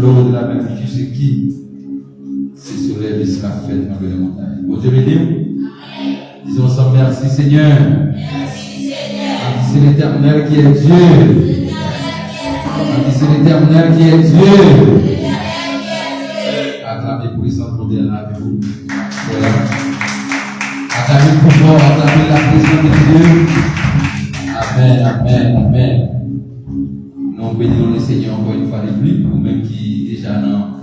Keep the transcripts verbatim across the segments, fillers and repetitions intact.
L'eau de la mer qui tue, c'est qui? C'est sur les vies qu'a fait trembler les montagnes. Bondye beni w. Disons ensemble, merci Seigneur. Merci Seigneur. On dit, c'est l'Éternel qui est Dieu. On dit, c'est l'Éternel qui est Dieu. Aklamé pou li, sa Bondye la. Voilà. Aklamé pou fò, aklamé la présence de Dieu. Amen, amen, amen. Nou beni non le Seigneur encore une fois de plus, ou menm ki deja nan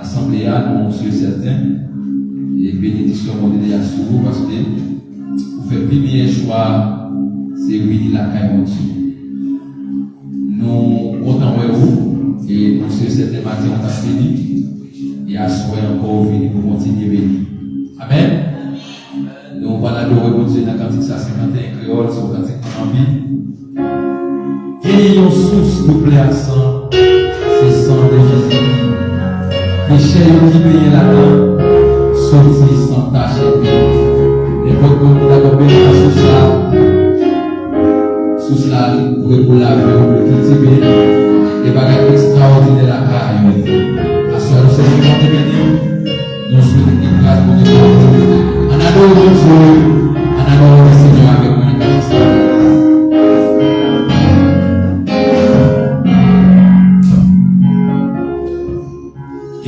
asanble a, nou sur sèten, e benediksyon Bondye deja sou ou, paske ou fè pi byen chwa, se vini lakay Bondye. Nou kontan wè ou, e nou sur sèten maten ou t ap beni, e aswè ankò ou vini pou kontinye beni. Amen. Nou pral adore Bondye nan kantik sa, senkant e en kreyòl, se yon kantik ann anvi. Gen yon sous ki plen ak san, se san de Jezi. Peche yo ki benyen ladan, soti san tach epi. Nenpòt moun ki ta tonbe nan sous la, sous la, li prè pou lave w, pou kiltive de bagay ekstraòdinè lakay ou. Aswè, nou se moun ki te beni. Nou swete ke gras Bondye pou nou. Ann adore Bondye. Ann adore Senyè avèk mwen nan kafou sa.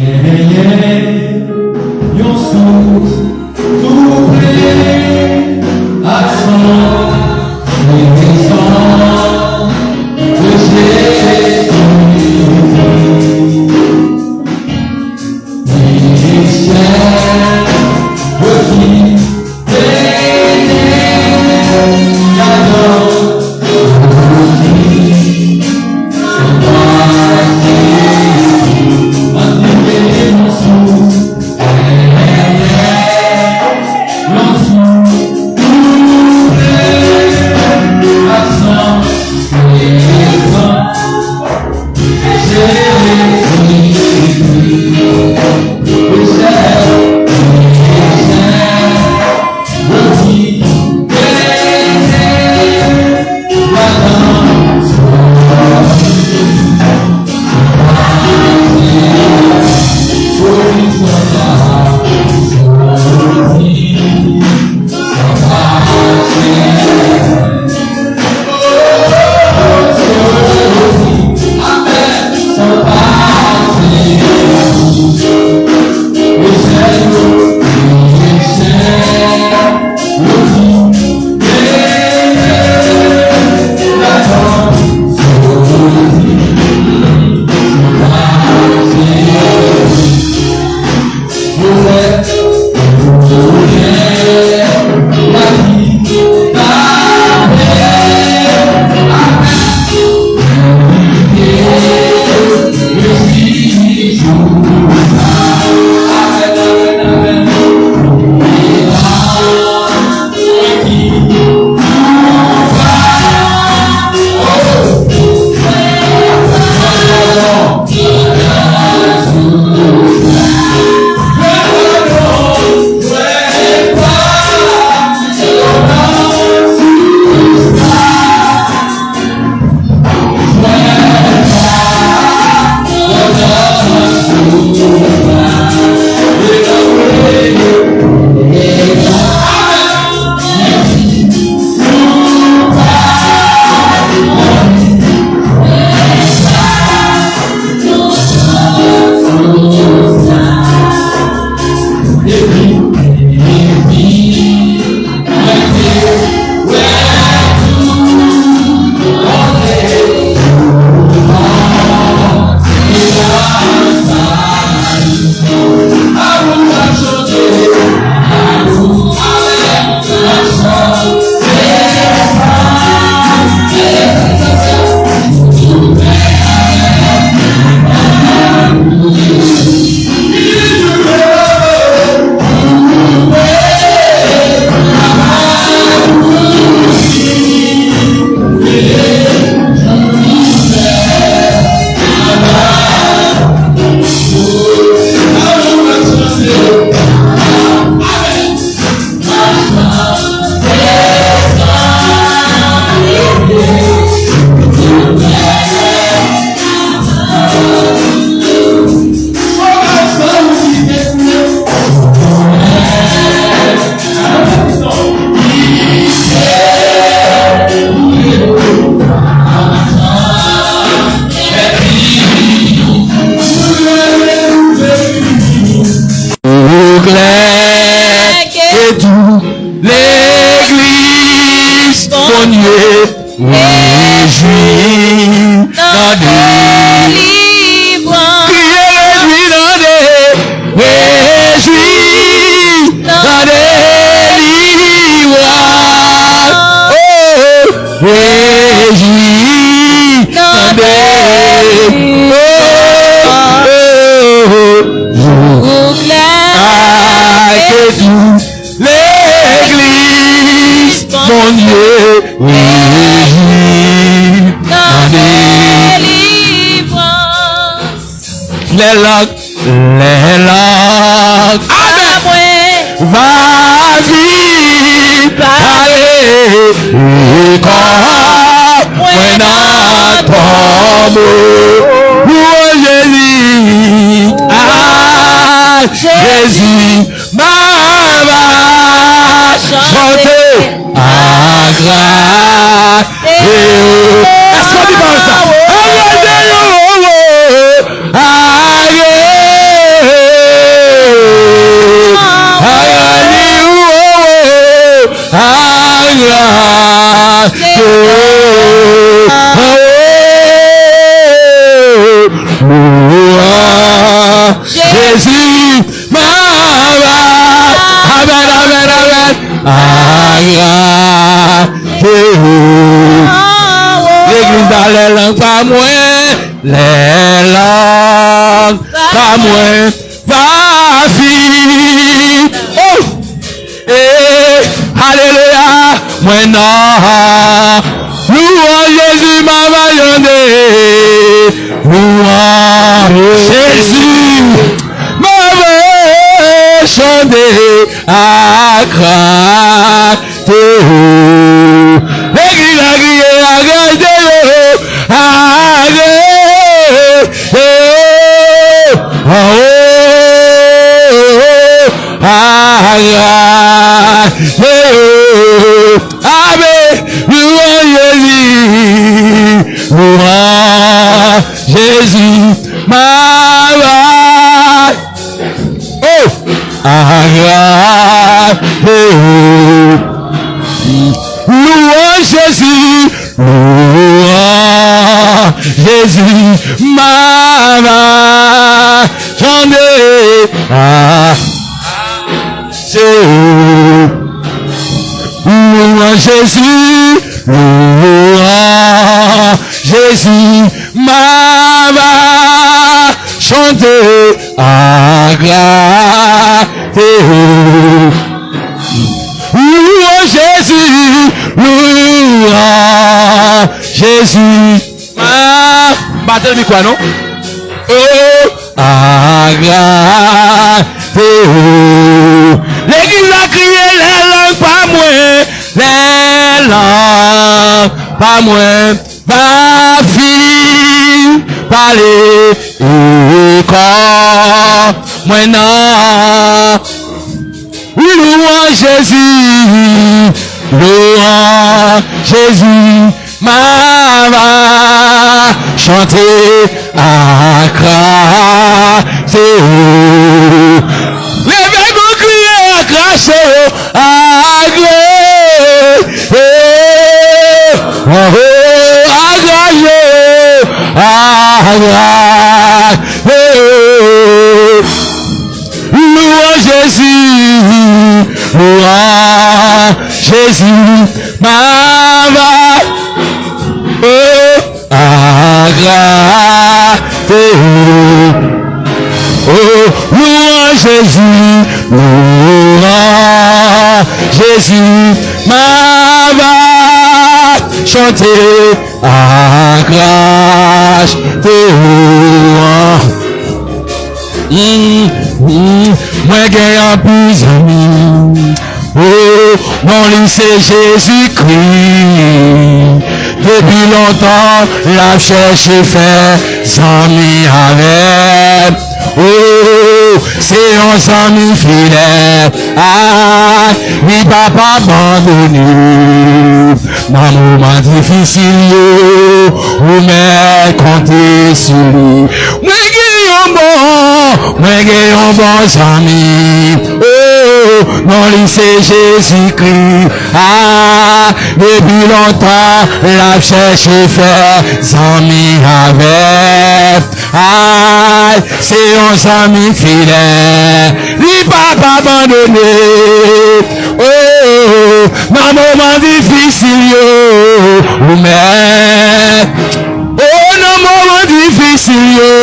Genyen yon sous tou plen ak san, san de Jezi. Lè lang, lè lang, amèn, va vin pale kò mwen nan tonbo. Louanj Jezi, a Jezi, m ava chante a gras. Èske w di pawòl sa? Agrade yo, agrade, agrade yo, agrade yo. Jezi, m ava, amèn, amèn, amèn, agrade yo. Legliz la, lè lang pa mwen, lè lang pa mwen, va vin. Oh! Eh, alelouya, mwen nan louanj Jezi, m ava chante louanj Jezi, m ava chante a gras. Legliz la kriye, agrade yo, agrade yo, oh, oh, agrade yo. Amèn. Louanj Jezi, louanj Jezi, m ava. Oh! Agrade yo. Louanj Jezi, louanj Jezi, m ava chante a Jezi. Louanj Jezi, louanj Jezi, m ava chante a gras. Louanj Jezi, louanj Jezi. Ah, m pa tande mikwo a non. Oh, agrade yo. Legliz la kriye, lè lang pa mwen, lè lang pa mwen, va vin pale kò mwen nan. Louanj Jezi, louanj Jezi, m ava chante a gras yo. Leve men w, kriye a gras yo, a gras yo, oh, oh, a gras yo, a gras yo. Louanj Jezi, louanj Jezi, m ava, oh, agrade yo. Oh, louanj Jezi, louanj Jezi, m ava chante a gras yo. Mm, mm, mwen gen anpil zanmi. Oh, non li se Jezikri. Depi lontan, l ap chèche fè zanmi avè m. Oh, se yon zanmi fidèl. Ah, li p ap abandone w. Nan moman difisil yo, ou mèt konte sou li. Mwen gen yon bon, mwen gen yon bon zanmi. Oh, non li se Jezikri. Ah, depi lontan, l ap chèche fè zanmi avè m. Ay, se yon zanmi fidèl, li p ap abandone. Oh, nan moman difisil yo, ou mèt. Oh, nan moman difisil yo,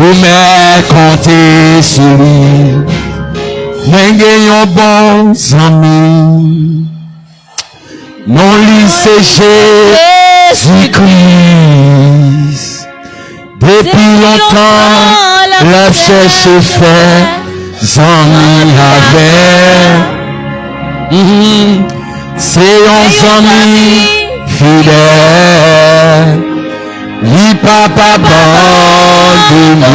ou mèt konte sou li. Mwen gen yon bon zanmi. Non li se Jezikri. Depi lontan, l ap chèche fè zanmi avè. Mhm. Se yon zanmi fidèl. Li p ap abandone w.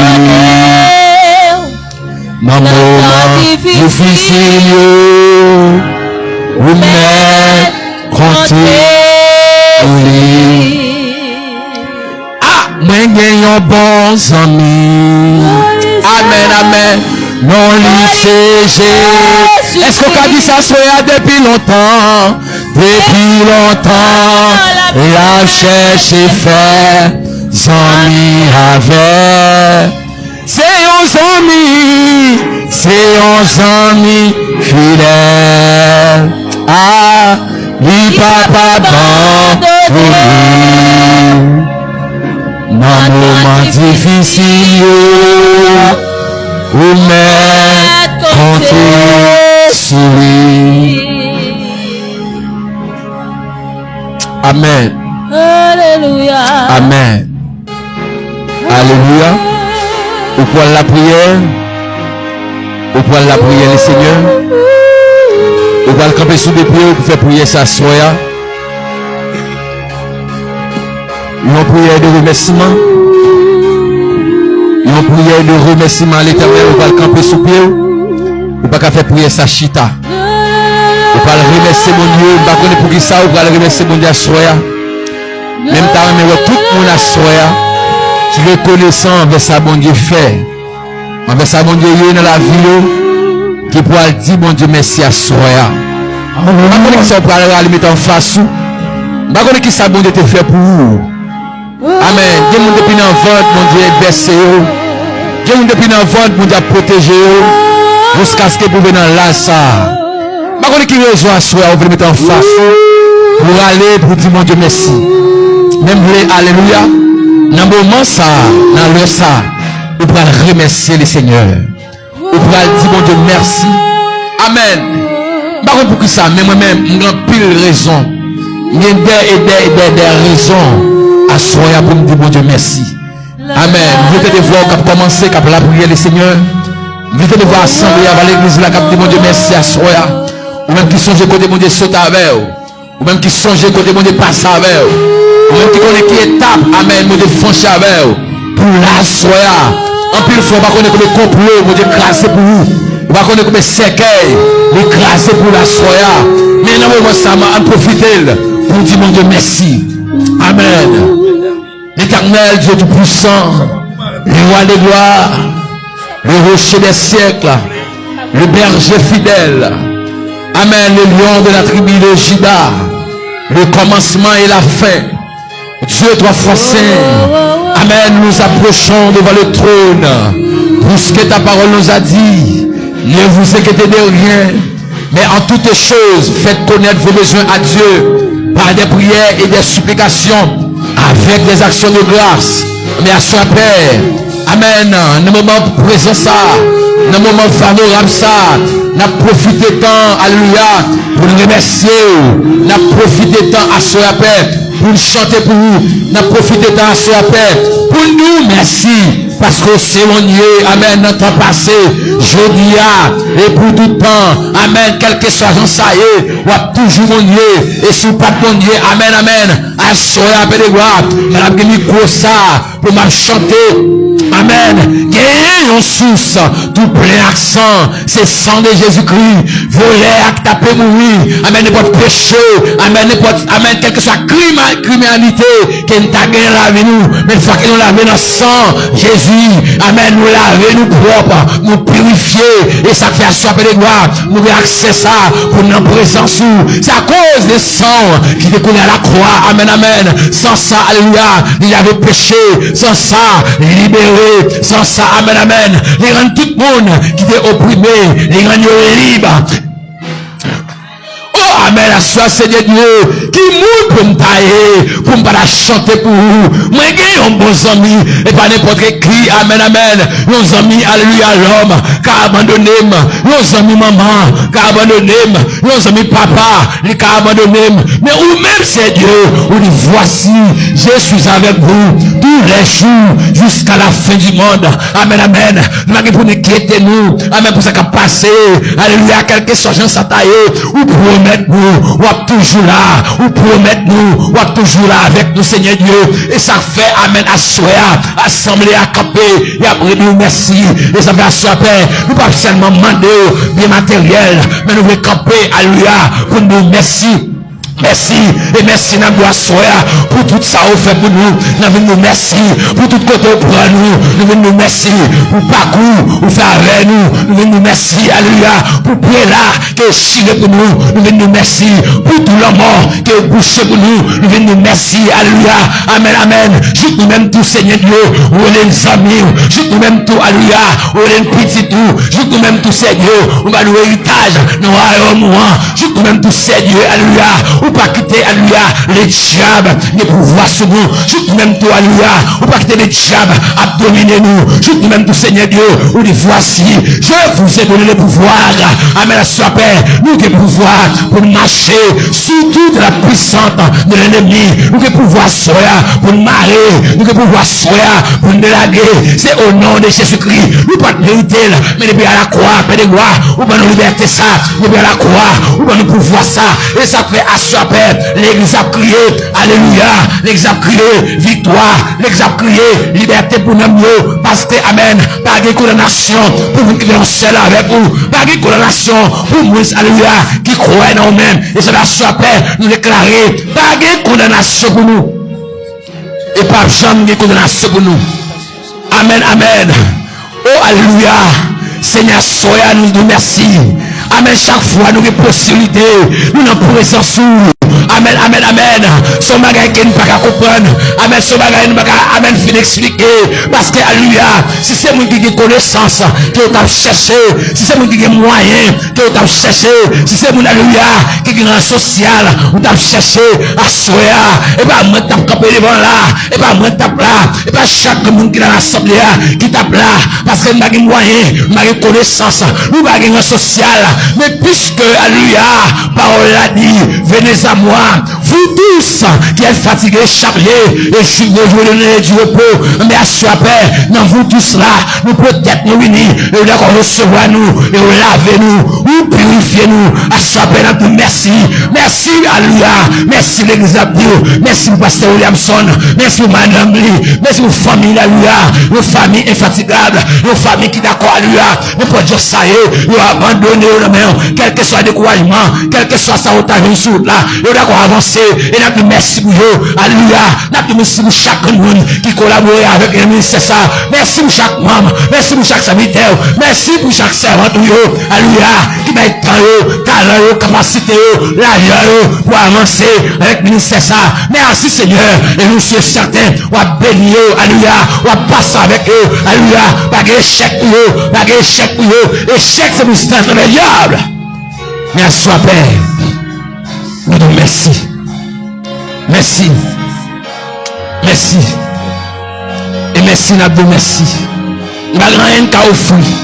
Nan moman difisil yo, ou mèt konte sou li. Ah, mwen gen yon bon zanmi. Amèn, amèn. Non li se Jezi. Èske w ka di sa, frè a, depi lontan? Depi lontan, l ap chèche fè zanmi avè. Se yon zanmi, se yon zanmi fidèl. Ah, li p ap abandone w. Nan moman difisil yo, ou mèt konte sou li. Amèn. Alelouya. Amèn. Alelouya. Ou pral lapriyè. Ou pral lapriyè Lesenyè. Ou pral kanpe sou de pye w pou fè priyè sa aswè a. Yon priyè de remèsiman. Yon priyè de remèsiman a Letènèl. Ou pral kanpe sou pye w. Ou pa ka fè priyè sa chita. Ou pral remèsye Bondye. M pa konnen poukisa ou pral remèsye Bondye aswè a. Men m ta renmen wè tout moun aswè a ki rekonesan anvè sa Bondye fè, anvè sa Bondye ye nan lavi yo, ki pral di Bondye mèsi aswè a. M pa konnen kisa ou pral rale met anfas ou. M pa konnen kisa Bondye te fè pou ou. Amèn. Gen moun depi nan vant Bondye bèse yo. Gen moun depi nan vant Bondye ap pwoteje yo. Jiskaske pou rive nan laj sa a. M pa konnen ki rezon aswè a ou vle met anfas ou pou rale, pou di Bondye mèsi. Men m vle, alelouya, nan moman sa a, nan lè sa a, ou pral remèsye Lesenyè. Ou pral di Bondye mèsi. Amèn. M pa konn poukisa, men mwen menm, m gen anpil rezon. M gen dè e dè e dè dè rezon aswè a pou m di Bondye mèsi. Amèn. M vle tande vwa w k ap kòmanse, k ap lapriyè Lesenyè. M vle tande vwa asanble a, vwa legliz la k ap di Bondye mèsi aswè a. Ou menm ki sonje kote Bondye sot avè w. Ou menm ki sonje kote Bondye pase avè w. Ou menm ki konnen ki etap, amèn, Bondye franchi avè w. Pou la aswè a. Anpil fwa, ou pa konnen konbyen konplo Bondye kraze pou ou. Ou pa konnen konbyen sèkèy li kraze pou la aswè a. Men nan moman sa a, ann pwofite l pou di Bondye mèsi. Amèn. L'Éternel, Dieu Tout-Puissant, le Roi des gloires, le Rocher des siècles, le Berger fidèle. Amen, le Lion de la tribu de Juda, le commencement et la fin. Dieu trois fois saint. Amen, nous nous approchons devant le trône, puisque ta parole nous a dit, ne vous inquiétez de rien, mais en toutes choses, faites connaître vos besoins à Dieu par des prières et des supplications avec des actions de grâce. Men aswè a, Pè, amèn, nan moman prezan sa, nan moman favorab sa, n ap pwofite tan, alelouya, pou n remèsye w. N ap pwofite tan aswè a, Pè, pou n chante pou ou. N ap pwofite tan aswè a, Pè, pou n di w mèsi. Paske w se Bondye, amèn, nan tan pase, jodi a, e pou tout tan, amèn, kèlkeswa jan sa ye, w ap toujou Bondye, e si w pa t Bondye, amèn, amèn, aswè a, Pè de glwa, m ap gen mikwo sa pou m ap chante, amèn, gen yon sous tou plen ak san, se san de Jezikri, vòlè a ki t ap mouri, amèn, nenpòt peche, amèn, nenpòt, amèn, kèlkeswa krim, kriminalite ke n ta gen nan lavi nou, men fwa ke nou lave nan san Jezi, amèn, nou lave, nou pwòp, nou pirifye, e sa k fè aswè a, Pè de glwa, nou gen aksè sa pou n nan prezans ou. Se akoz de san ki te koule a lakwa, amèn, amèn, san sa, alelouya, li lave peche, san sa, li libere, san sa, amèn, amèn, li rann tout moun ki te oprime, li rann yo lib. Oh, Amèn. Aswè, Senyè Dye, ki moun pou m ta ye, pou m pa ta chante pou ou? Mwen gen yon bon zanmi, e pa nenpòt ki, amèn, amèn, yon zanmi, alelouya, lòm ka abandone m, yon zanmi manman ka abandone m, yon zanmi papa, li ka abandone m. Men ou menm, Senyè Dye, ou di, voici, je suis avec vous tous les jours jusqu'à la fin du monde. Amèn, amèn. Nou pa gen pou n enkyete nou. Amèn. Pou sa k ap pase. Alelouya. Kèlkeswa jan sa ta ye, ou pwomèt nou, w ap toujou la. Ou pwomèt nou, w ap toujou la avèk nou, Senyè Dye. E sa fè, amèn, aswè a, asanble a kanpe, y ap redi w mèsi. E sa fè aswè a, Pè, nou p ap sèlman mande w byen materyèl, men nou vle kanpe, alelouya, pou n di w mèsi. Mèsi, e mèsi n ap di w aswè a pou tout sa ou fè pou nou. N ap vin di w mèsi pou tout kote ou pran nou. Nou vin di w mèsi pou pakou ou fè avè nou. Nou vin di w mèsi, alelouya, pou pye la ke ou chire pou nou. Nou vin di w mèsi pou tou lanmò ke ou bouche pou nou. Nou vin di w mèsi, alelouya, amèn, amèn. Jouk nou menm tou, Senyè Dye, ou rele n zanmi w. Jouk nou menm tou, alelouya, ou rele n pitit ou. Jouk nou menm tou, Senyè, ou ba nou eritaj nan wayòm ou an. Jouk nou menm tou, Senyè, alelouya, ou pa kite, alelouya, ledyab gen pouvwa sou nou. Jouk nou menm tou, alelouya, ou pa kite ledyab ap domine nou. Jouk nou menm tou, Senyè Dye, ou di, voici, je vous ai donné le pouvoir. Amèn, aswè a, Pè, nou gen pouvwa pou n mache sou tout la puissance de l'ennemi. Nou gen pouvwa aswè a pou n mare. Nou gen pouvwa aswè a pou n delage. Se o non de Jezikri. Nou pa t merite l, men depi a lakwa, Pè de glwa, ou ban nou libète sa. Depi a lakwa, ou ban nou pouvwa sa. E sa fè aswè a, Pè, legliz ap kriye, alelouya. Legliz ap kriye, viktwa. Legliz ap kriye, libète pou nanm yo. Paske, amèn, pa gen kondanasyon pou moun ki fè yon sèl avèk ou. Pa gen kondanasyon pou moun, alelouya, ki kwè nan ou menm. E sa fè aswè a, Pè, nou deklare, pa gen kondanasyon pou nou. E p ap janm gen kondanasyon pou nou. Amèn, amèn. O, alelouya. Senyè, aswè a, nou di w mèsi. Amèn. Chak fwa nou gen posiblite, nou nan prezans ou. Amèn, amèn, amèn. Se yon bagay ke nou pa ka konprann. Amèn. Se yon bagay nou pa ka, amèn, fin eksplike. Paske, alelouya, si se moun ki gen konesans ke yo t ap chèche, si se moun ki gen mwayen ke yo t ap chèche, si se moun, alelouya, ki gen ran sosyal, ou t ap chèche aswè a, e pa mwen k t ap kanpe devan la, e pa mwen k t ap la, e pa chak moun ki nan asanble a ki t ap la, paske n pa gen mwayen, n pa gen konesans, nou pa gen ran sosyal. Men piske, alelouya, pawòl la di, venez à moi, vous tous qui êtes fatigués, chargés, et je vous donnerai du repos. Men aswè a, Pè, nan vous tous la, nou pote tèt nou vini, e ou dakò resevwa nou, e ou lave nou, ou pirifye nou. Aswè a, Pè, n ap di w mèsi. Mèsi, alelouya. Mèsi legliz la ap di w. Mèsi pou pastè Williamson. Mèsi pou madanm li. Mèsi pou fanmi l, alelouya. Yon fanmi enfatigab. Yon fanmi ki dakò, alelouya. Nenpòt jan sa ye, yo abandone yo nan men w. Kèlkeswa dekourajman, kèlkeswa sa yo ta jwenn sou wout la, yo dakò avanse. E n ap di w mèsi pou yo. Alelouya. N ap di w mèsi pou chak moun ki kolabore avèk nan ministè sa. Mèsi pou chak manm. Mèsi pou chak sèvitè w. Mèsi pou chak sèvant ou yo. Alelouya. Ki bay tan yo, talan yo, kapasite yo, lajan yo pou avanse avèk ministè sa. Mèsi, Senyè. E nou si sèten, w ap beni yo, alelouya, w ap pase avèk yo, alelouya, pa gen echèk pou yo, pa gen echèk pou yo, echèk se pou sèten le dyab. Men aswè a, Pè, nou di w mèsi, mèsi, mèsi, e mèsi, n ap di w mèsi. Nou pa gen anyen n ka ofri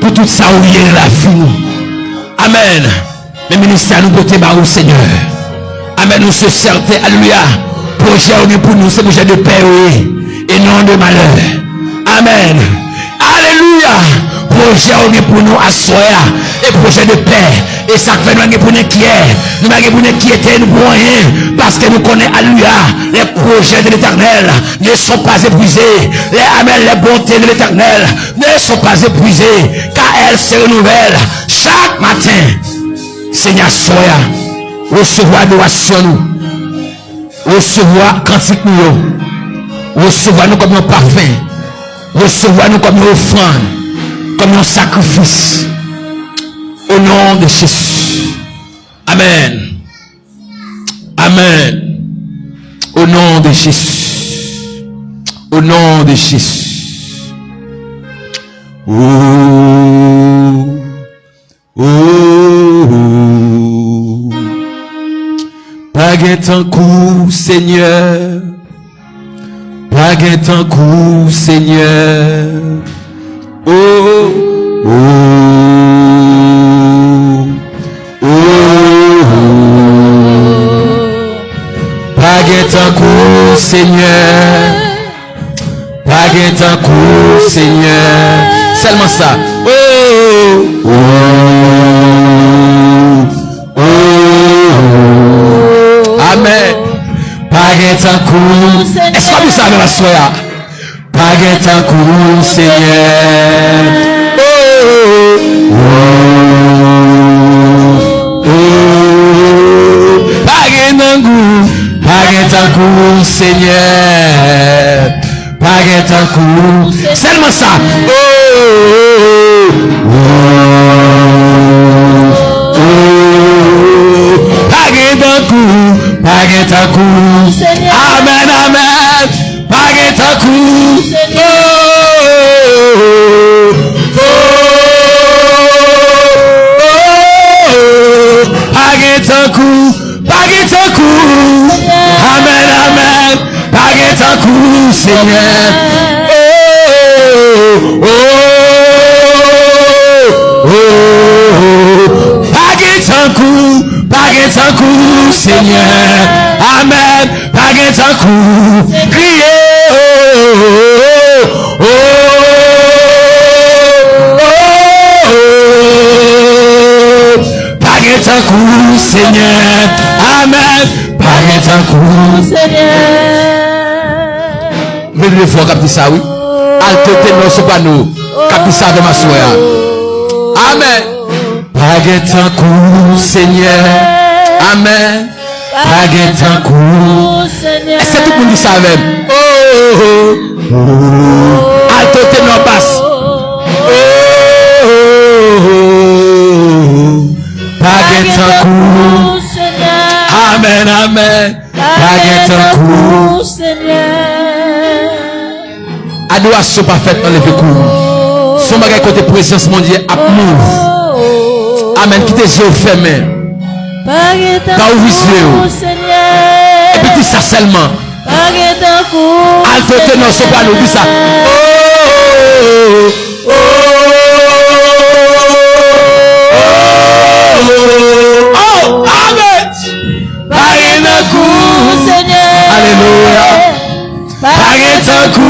pou tout sa ou ye nan lavi nou. Amèn. Men ministè a nou pote ba ou, Senyè. Amèn. Nou se sèten, alelouya, pwojè ou gen pou nou, se pwojè de pè yo ye, e non de malè. Amèn. Alelouya. Pwojè ou gen pou nou aswè a, e pwojè de pè. E sa k fè nou pa gen pou n enkyè. Nou pa gen pou n enkyete nou pou anyen, paske nou konnen, alelouya, les projets de l'Éternel ne sont pas épuisés. Les, amèn, les bontés de l'Éternel ne sont pas épuisées, car elles se renouvellent chaque matin. Senyè, aswè a, resevwa adorasyon nou. Resevwa kantik nou yo. Resevwa nou kòm yon pafen. Resevwa nou kòm yon ofrann, kòm yon sakrifis. O non de Jezi. Amèn. Amèn. O non de Jezi. O non de Jezi. O, o, o. gen tankou w, Senyè. Pa gen tankou w, Senyè. Oh, oh, oh, oh. Pa gen tankou w, Senyè. Pa gen tankou w, Senyè. Sèlman sa. Oh, oh, oh, oh. Amèn. Pa gen tankou w. Èske w ap di sa avè m aswè a? Pa gen tankou w, Senyè. Oh, oh, oh. Pa gen tankou w, pa gen tankou w, Senyè. Pa gen tankou w. Sèlman sa. Oh, oh, oh, oh. Pa gen tankou w, pa gen tankou w. Amèn, amèn. Pa gen tankou w. Oh, oh, oh, oh. Pa gen tankou w. Pa gen tankou w. Amèn, amèn. Pa gen tankou w, Senyè. Oh, oh, oh, oh. Pa gen tankou w, pa gen tankou w, Senyè. Amèn. Pa gen tankou w. Kriye. Oh, oh, oh, oh, oh. Pa gen tankou w, Senyè. Amèn. Pa gen tankou w, Senyè. Vin de fwa k ap di sa, wi. Alto, tenò, soprano k ap di sa avè m aswè a. Amèn. Pa gen tankou w, Senyè. Amèn. Pa gen tankou w, Senyè. Èske tout moun di sa avè m? Oh, oh, oh, oh. Alto, tenò, bas. Oh, oh, oh, oh. Pa gen tankou w, Senyè. Amèn, amèn. Pa gen tankou w, Senyè. Adorasyon pa fèt nan leve kou. Se yon bagay kote prezans Bondye ap move. Amèn. Kite je w fèmen. Pa ouvri je w. Epi di sa sèlman. Alto, tenò, soprano, di sa. Oh, oh, oh, oh, oh, oh, oh, amèn. Pa gen tankou w, Senyè. Alelouya. Pa gen tankou w,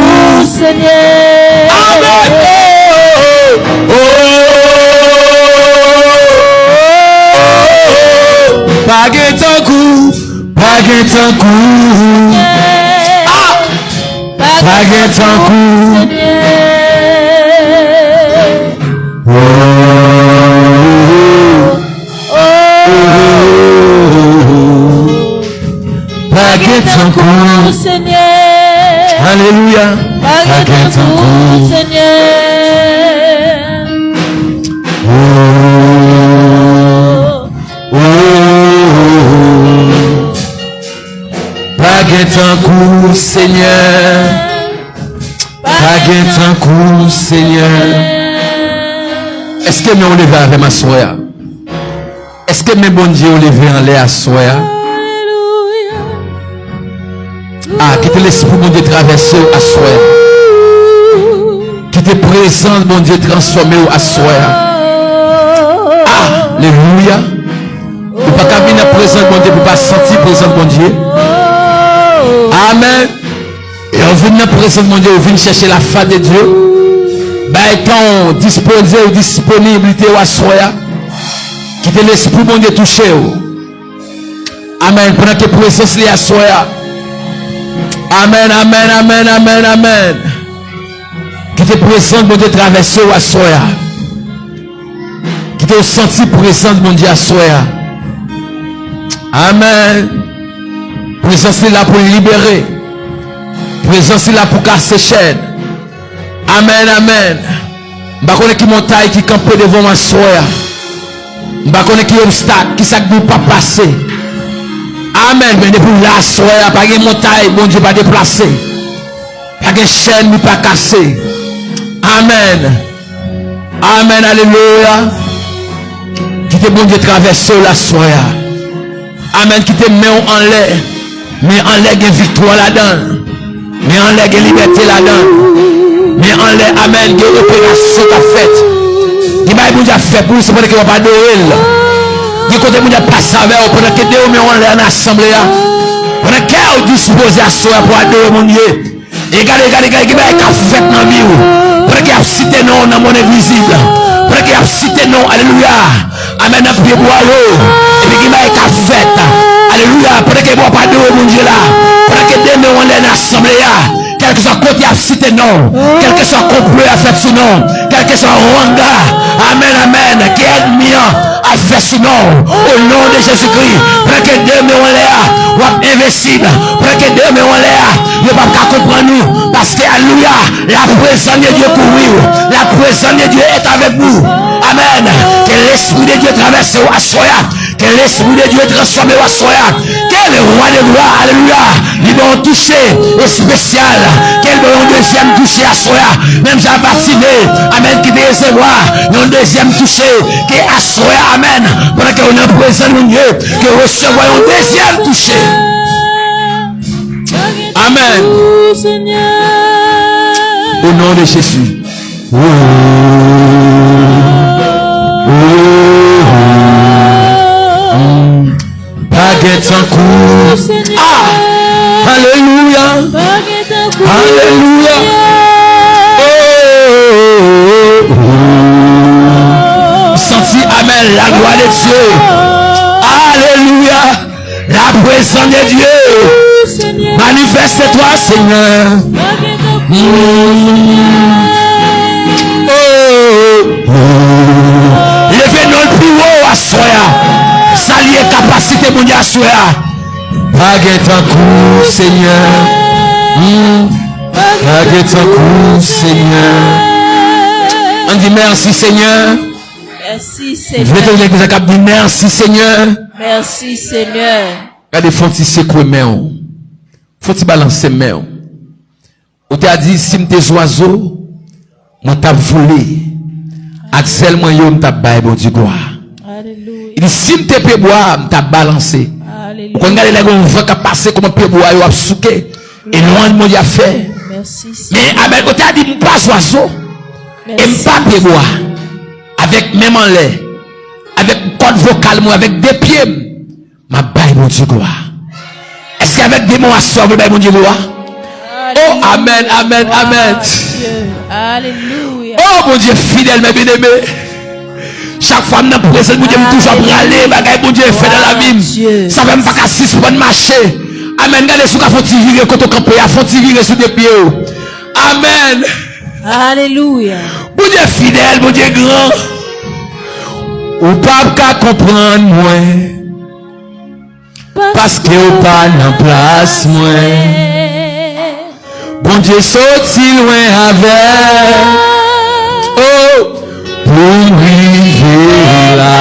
Senyè. Amèn. Oh, oh, oh, oh, oh. Pa gen tankou w, pa gen tankou w. Ah! Pa gen tankou w, Senyè. Oh, oh, oh, oh. Pa gen tankou w, Senyè. Alelouya. Pa gen tankou w, Senyè. Oh, oh, oh, oh. Pa gen tankou w, Senyè. Pa gen tankou w, Senyè. Èske men w leve avè m aswè a? Èske men Bondye w leve anlè aswè a? Ah, kite Lespri Bondye travèse w aswè a. Kite prezans Bondye transfòme w aswè a. Alelouya. Ou pa ka vin nan prezans Bondye pou pa santi prezans Bondye. Amèn. E w vin nan prezans Bondye, w vin chèche la face de Dieu. Bay tan w, dispoze w, disponiblite w aswè a. Kite Lespri Bondye touche w. Amèn. Pandan ke prezans li aswè a. Amèn, amèn, amèn, amèn, amèn. Kite prezans Bondye travèse w aswè a. Kite w santi prezans Bondye aswè a. Amèn. Prezans li la pou l libere. Prezans li la pou kase chèn. Amèn, amèn. M pa konnen ki montay ki kanpe devan w aswè a. M pa konnen ki obstak, ki sa k di w p ap pase. Amèn. Men depi w la aswè a, pa gen montay Bondye pa deplase. Pa gen chèn li pa kase. Amèn. Amèn. Alelouya. Kite Bondye travèse w la aswè a. Amèn. Kite men w anlè. Men anlè gen viktwa ladan l. Men anlè gen libète ladan l. Men anlè, amèn, gen operasyon k ap fèt. Gen bagay Bondye ap fè pou ou, se pandan ke w ap adore l. Gen kote Bondye ap pase avè w, pandan ke de men w anlè nan asanble a. Pandan kè w dispoze aswè a pou adore Bondye. E gade, gade, gade, gen bagay k ap fèt nan vi w. Pandan ke y ap site non w nan mond envizib. Pandan ke y ap site non w, alelouya. Amèn, nan pye bwa yo. Epi gen bagay k ap fèt. Alelouya. Pandan ke w ap adore Bondye la. Pandan ke de men w anlè nan asanble a. Kèlkeswa kote y ap site non w. Kèlkeswa konplo y ap fèt sou non w. Kèlkeswa wanga. Amèn, amèn. Ke ènmi an ap fè sou non w. O non de Jezikri. Pandan ke de men w anlè a. W ap envensib. Pandan ke de men w anlè a. Yo p ap ka konprann ou. Paske, alelouya, la présence de Dieu kouvri w. La présence de Dieu est avec vous. Amèn. Ke Lespri de Dye travèse w aswè a. Ke Lespri de Dye transfòme w aswè a. Ke le rwa de glwa, alelouya, li ba w touche espesyal. Ke l ba w yon dezyèm touche aswè a. Menm jan Batime, amèn, ki te resevwa yon dezyèm touche. Ke aswè a, amèn, pandan ke w nan prezans Bondye, ke w resevwa yon dezyèm touche. Amèn. O non de Jezi. Pa gen tankou. Ah! Alelouya. Alelouya. Oh, oh, oh, oh. Santi, amèn, la gloire de Dieu. Alelouya. La présence de Dieu. Manifeste-toi, Seigneur. Mm. Oh, oh. Leve non l pi wo aswè a. Salye kapasite Bondye aswè a. Pa gen tankou, Senyè. Mm. Pa gen tankou, Senyè. Ann di, mèsi, Senyè. Mèsi, Senyè. Vle tande legliz la k ap di, mèsi, Senyè. Mèsi, Senyè. Gade, fè yon ti sekwe men w. Fè yon ti balanse men w. Ou te a di, si m te zwazo, mwen t ap vole. Ak zèl mwen yo, m t ap bay Bondye glwa. Alelouya. Li di, si m te pyebwa, m t ap balanse. Alelouya. Ou konn gade lè gen yon van k ap pase, kòman pyebwa yo ap souke. E lwanj Bondye ap fè. Mèsi, Senyè. Men, amèn, ou te a di, m pa zwazo. E m pa pyebwa. Avèk men m anlè. Avèk kòd vokal mwen, avèk de pye m. M ap bay Bondye glwa. Èske avèk de men w aswè a, w vle bay Bondye glwa? Oh, amèn, amèn, amèn. Alelouya. Oh, Bondye fidèl, men byeneme. Chak fwa m nan prezans Bondye, m toujou ap rale bagay Bondye fè nan lavi m. Sa fè m pa ka sispann mache. Amèn. Gade si w ka fè yon ti vire kote w kanpe a, fè yon ti vire sou de pye w. Amèn. Alelouya. Bondye fidèl, Bondye gran. Ou p ap ka konprann mwen. Paske w pa nan plas mwen. Bondye soti lwen avè m. Oh, pou m rive la.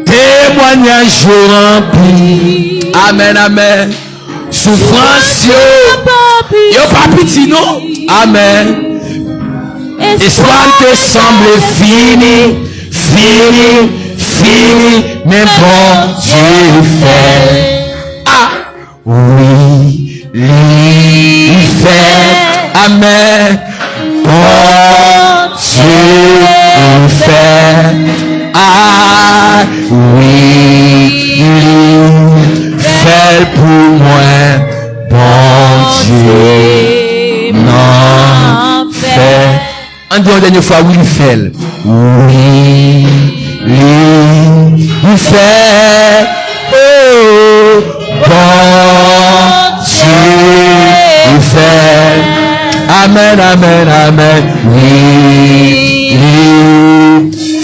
Temwanyaj yo ranpli. Amèn, amèn. Soufrans yo, yo pa piti non. Amèn. Espwa m te sanble fini, fini, fini, men Bondye fè. Ah, wi, li fè. Amèn. Bondye fè. Ah, wi, li fè l pou mwen. Bondye nan fè. Ann di yon dènye fwa, wi, li fè l. Wi, li fè. Oh, Bondye fè l. Amèn, amèn, amèn. Wi, li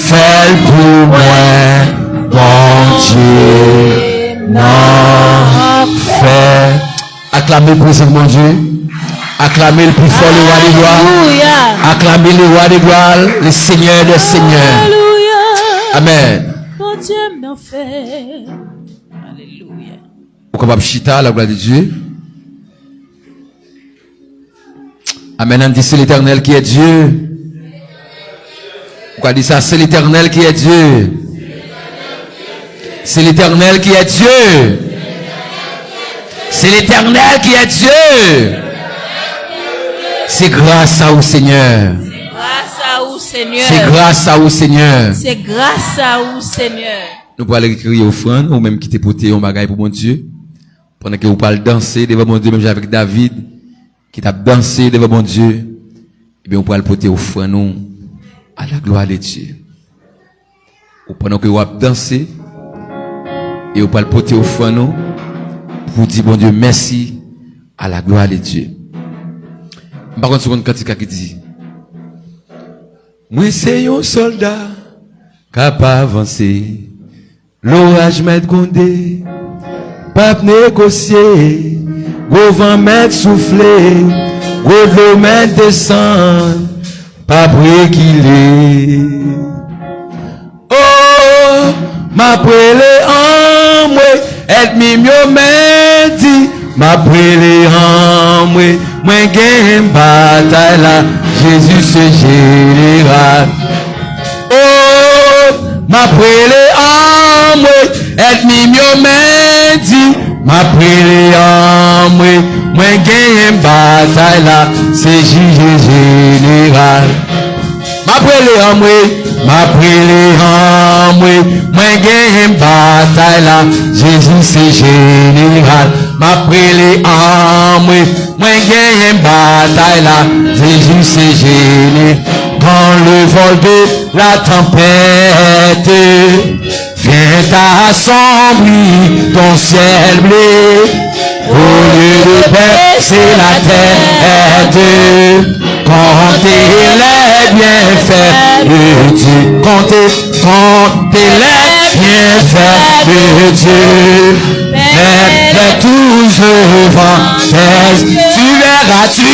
fè l pou mwen. Bondye nan fè. Aklame prezans Bondye. Aklame l pi fò, le roi des gloires. Alelouya. Aklame le roi des gloires, le Seigneur des seigneurs. Alelouya. Amèn. Bondye m nan fè. Alelouya. Ou kapab chita, la gloire de Dieu. Amèn. Ann di, c'est l'Éternel qui est Dieu. Ou ka di sa, c'est l'Éternel qui est Dieu. C'est l'Éternel qui est Dieu. C'est l'Éternel qui est Dieu. C'est grâce à vous, Seigneur. Gras a ou, Senyè. C'est grâce à vous, Seigneur. Se gras a ou, Senyè. Nou pral rekriye ofrann, ou menm ki te pote yon bagay pou Bondye. Pandan ke ou pral danse devan Bondye, menm jan avèk David, ki t ap danse devan Bondye, ebyen, ou pral pote ofrann ou à la gloire de Dieu. Ou pandan ke w ap danse, e ou pral pote ofrann ou pou di Bondye mèsi à la gloire de Dieu. M pa konn si w konn kantik la ki di, mwen se yon sòlda k ap avanse. Loraj mèt gwonde, p ap negosye. Gwo van mèt soufle, gwo dlo mèt desann, p ap rekile. O, m ap rele anmwe, ènmi m yo mèt di, m ap rele anmwe, mwen genyen batay la, Jezi se jeneral. O, m ap rele anmwe, ènmi m yo mèt di, m ap rele anmwe, mwen genyen batay la, se Jezi jeneral. M ap rele anmwe, m ap rele anmwe, mwen genyen batay la, Jezi se jeneral. M ap rele anmwe, mwen genyen batay la, Jezi se jeneral. Dans le vol de la tempête, vent assombrit ton ciel bleu. Au lieu de baisser la tête, comptez les bienfaits de Dieu. Comptez, comptez les bienfaits de Dieu. Mets tous devant tes yeux. Tu verras, tu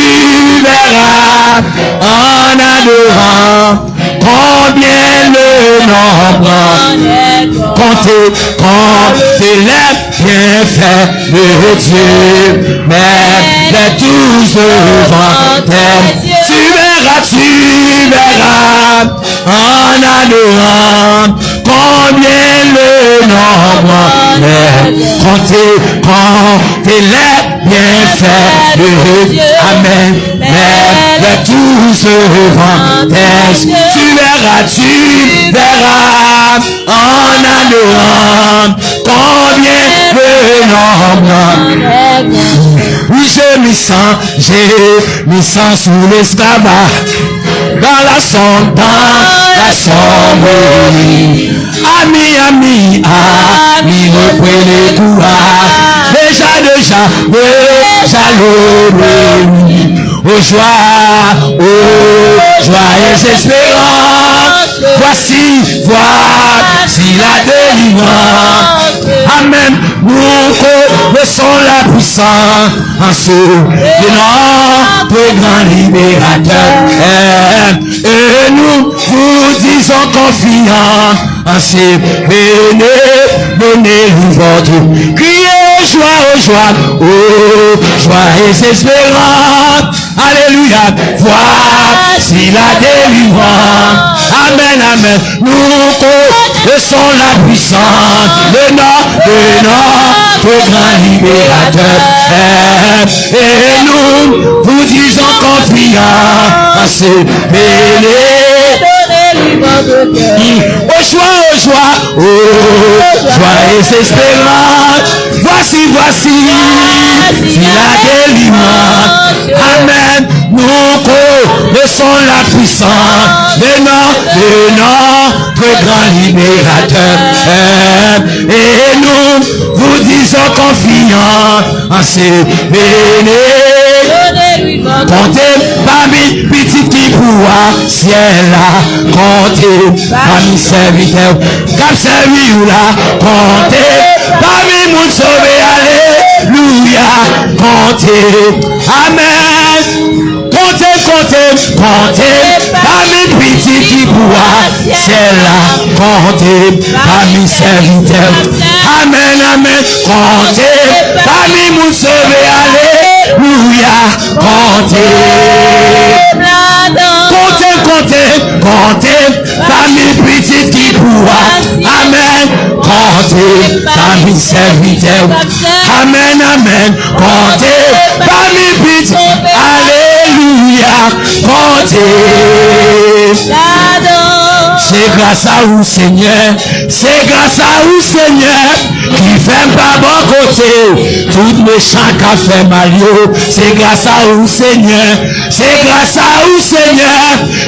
verras, en adorant, combien le nombre. Comptez, comptez les bienfaits de Dieu. Mets tous devant tes yeux. Tu verras, tu verras, en adorant, combien le nombre. Comptez, comptez les bienfaits de Dieu. Amen. Mets tous devant tes yeux. Tu verras, tu verras, en adorant, combien le nombre. Oui, je me sens, je me sens sous l'esclavage. Dans la sombre, dans la sombre nuit. Ami, ami, ami, reprenez courage. Déjà, déjà, déjà, l'heure est venue. Aux joies, aux joyeuses espérances. Voici, voici la délivrance. Amen. Nous connaissons la puissance de notre grand libérateur. Et nous vous disons confiants, c'est venu donner votre cri aux joies, aux joies, aux joyeuses espérances. Alléluia, voici la délivrance. Amen, amen. Nous connaissons la puissance de notre, de notre grand libérateur. Et nous vous disons confiants, c'est venu. Aux joies, aux joies, aux joyeuses espérances. Voici, voici, voici la délivrance. Amen. Nous connaissons la puissance de notre, de notre grand libérateur. Et nous vous disons confiants, c'est venu. Konte pami pitit ki pou a syèl la. Konte pami sèvitè k ap sèvi w la. Konte pami moun sove, alelouya. Konte, amèn. Konte, konte, konte pami pitit ki pou a syèl la. Konte pami sèvitè. Amèn, amèn. Konte pami moun sove, alelouya. Konte. Konte, konte, konte pami pitit ki pou a. Amèn. Konte pami sèvitè w. Amèn, amèn. Konte pami pitit. Alelouya. Konte. Se gras a ou, Senyè. Se gras a ou, Senyè, ki fè m pa bò kote w. Tout mechan k ap fè mal yo. Se gras a ou, Senyè. Se gras a ou, Senyè,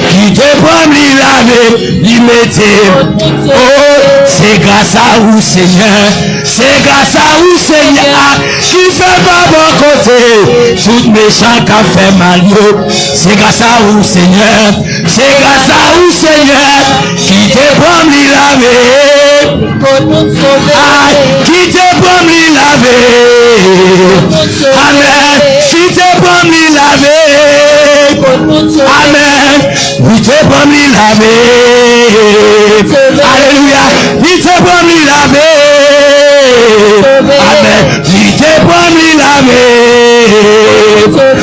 ki te pran m, li lave m, li mete m. Oh, se gras a ou, Senyè. Se gras a ou, Senyè, a, ki fè m pa bò kote tout mechan k ap fè mal yo. Se gras a ou, Senyè. Se gras a ou, Senyè, ki te pran m, li lave m. Kot moun sove. Ay, ki te pran m, li lave. Amèn. Ki te pran m, li lave. Kot moun sove. Amèn. Li te pran m, li lave. Alelouya. Li te pran m, li lave. Amèn. Li te pran m, li lave.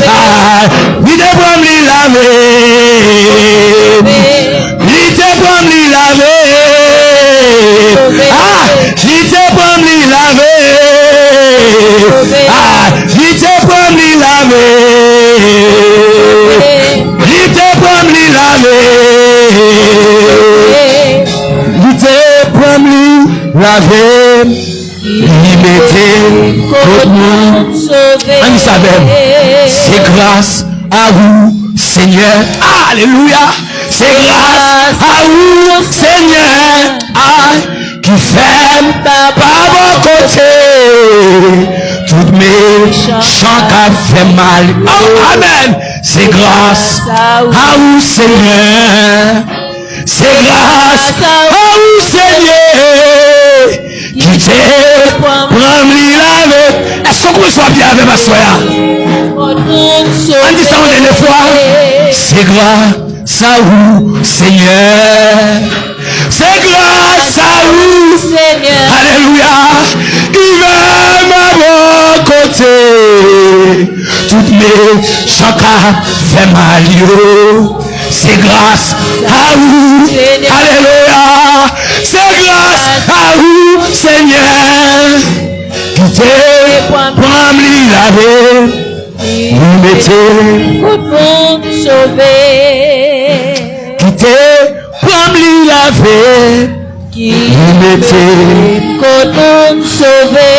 Ah, li te pran m, li lave. Li te pran m, li lave. Ah, li te pran m, li lave. Ah, li te pran m, li lave. Li te pran m, li lave. Li te pran m, li lave. Li mete m kot moun sove. Ann di sa avè m. Se gras a ou, Senyè. Alelouya. Se gras a ou, Senyè. A, ki fè m pa bò kote tout mechan k ap fè mal. Oh, amèn. Se gras a ou, Senyè. Se gras a ou, Senyè, ki te pran m, li lave. Èske w konn sa w ap di avè m aswè a? Ann di sa yon dènye fwa. Se gras a ou, Senyè. Se gras a ou, Senyè. Alelouya. Ki fè m pa bò kote tout mechan k ap fè mal yo. Se gras a ou. Alelouya. Se gras a ou, Senyè, ki te pran m, li lave m, li mete m. Kot moun sove. Ki te pran m, li lave m, li mete m. Kot moun sove.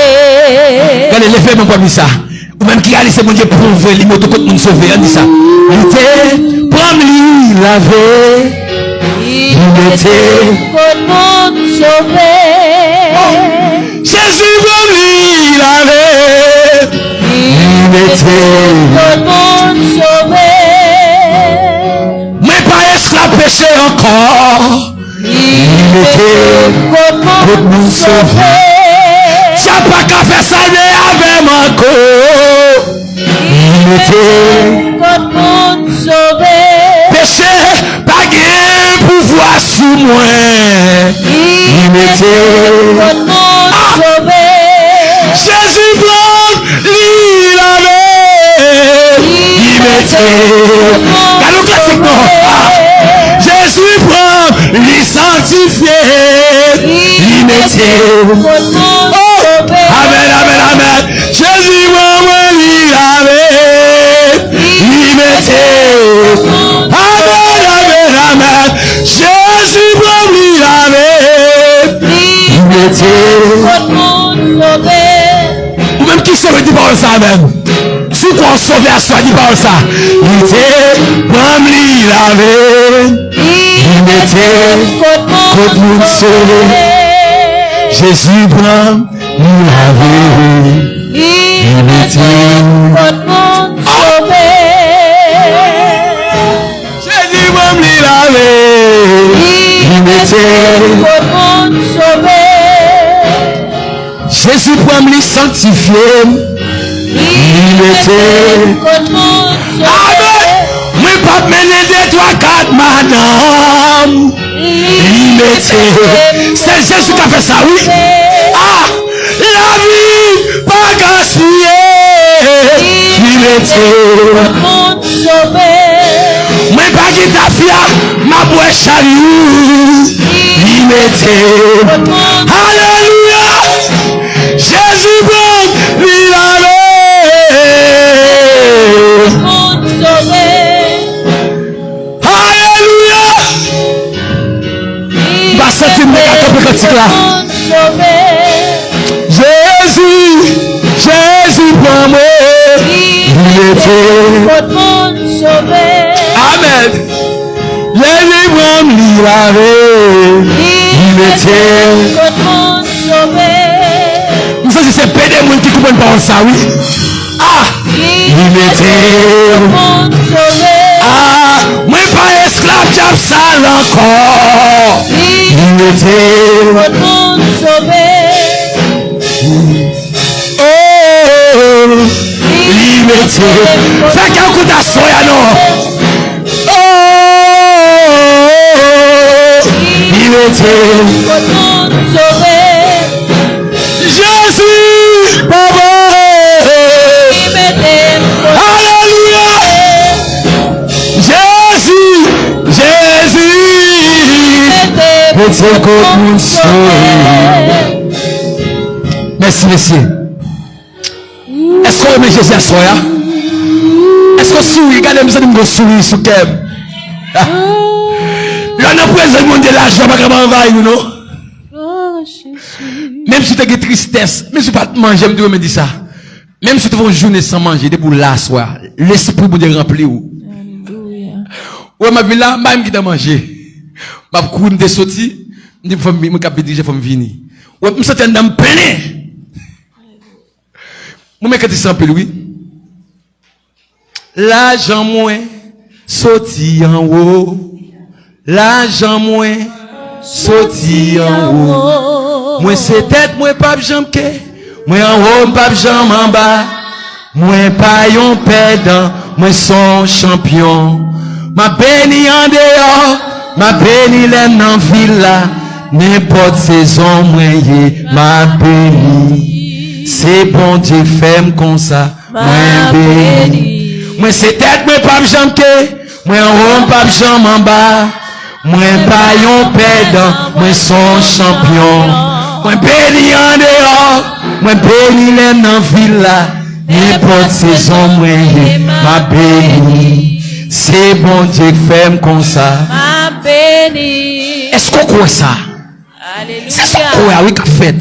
Gade, leve men w pou di sa. Ou menm ki realize Bondye pran w vre, li mete w kot moun sove, ann di sa. Li te pran m, li lave, li mete m. Kot moun sove. Jezi pran m, li lave, li mete m. Kot moun sove. Mwen pa esklav peche ankò. Li mete m kot moun sove. Dyab pa ka fè sa de avè m ankò. Li mete m kot moun sove. Peche pa gen pouvwa sou mwen. Li mete m kot moun sove. Jezi pran m, li lave m, li mete m. Gade yon klasik non. Ah. Jezi pran m, li sanktifye m, li mete m. Oh, amèn, amèn, amèn. Jezi pran mwen, li lave m, li mete m. Amèn, amèn, amèn. Jezi pran m, li lave m, li mete m. Ou menm ki sove, di pawòl sa avè m. Si w kwè w sove aswè a, di pawòl sa. Li te pran m, li lave m, li mete m kot moun sove. Jezi pran m, li lave m, li mete m kot moun sove. Jezi pran m, li lave m, li mete m kot moun sove. Jezi pran m, li sanktifye m, li mete m kot moun sove. Amèn. Mwen p ap mennen de, twa, kat madanm. Li mete. Sèl Jezi ka fè sa, wi. Ah! Lavi pa gaspiye. Li mete. Mwen pa gen tafya, m ap bwè chalou. Li mete. Alelouya. Jezi pran m, li lave. Alelouya! M pa santi m te ka kanpe kantik la. Jezi, Jezi pran mwen, li mete. Amèn. Jezi pran m, li lave, li mete. M santi se pede moun ki konprann pawòl sa, wi. Ah! Li mete. Ah! Mwen pa esklav dyab sa la ankò. Li mete. Oh! Li mete. Fè kè w kontan aswè a non. Oh, li mete. Jezi, papa. Alelouya. Jezi, Jezi. Mete kot moun sove. Mèsi, mesye. Èske w renmen Jezi aswè a? Èske w souri? Gade m, santi m gon souri sou kè m. Lè w nan prezans Bondye, lajwa pa ka pa anvayi w non. Menm si w te gen tristès, menm si w pa t manje, m toujou renmen di sa. Menm si w te fè yon jounen san manje, depi w la aswè a, Lespri Bondye ranpli w. Ou wè m ap vin la, m pa menm ki te manje. M ap kouri, m te soti, m di fò m vini, mwen k ap dirije, fò m vini. Ou wè, m santi anndan m plennen. Mwen renmen kante sa anpil, wi. Lajan mwen soti anwo. Lajan mwen soti anwo. Mwen se tèt, mwen p ap janm ke. Mwen anwo, m p ap janm anba. Mwen pa yon pèdan, mwen s on chanpyon. M ap beni andeyò, m ap beni lè m nan vil la. Nenpòt sezon mwen ye, m ap beni. Se Bondye fè m konsa, mwen beni. Mwen se tèt, mwen p ap janm ke, mwen anwo, m p ap janm anba. Mwen pa yon pèdan, mwen s on chanpyon. Mwen beni andeyò, mwen beni lè m nan vil la. Nenpòt sezon mwen ye, m ap beni. Se Bondye k fè m konsa. M ap beni. Èske w kwè sa? Alelouya. Se sa w kwè a, wi, k ap fèt.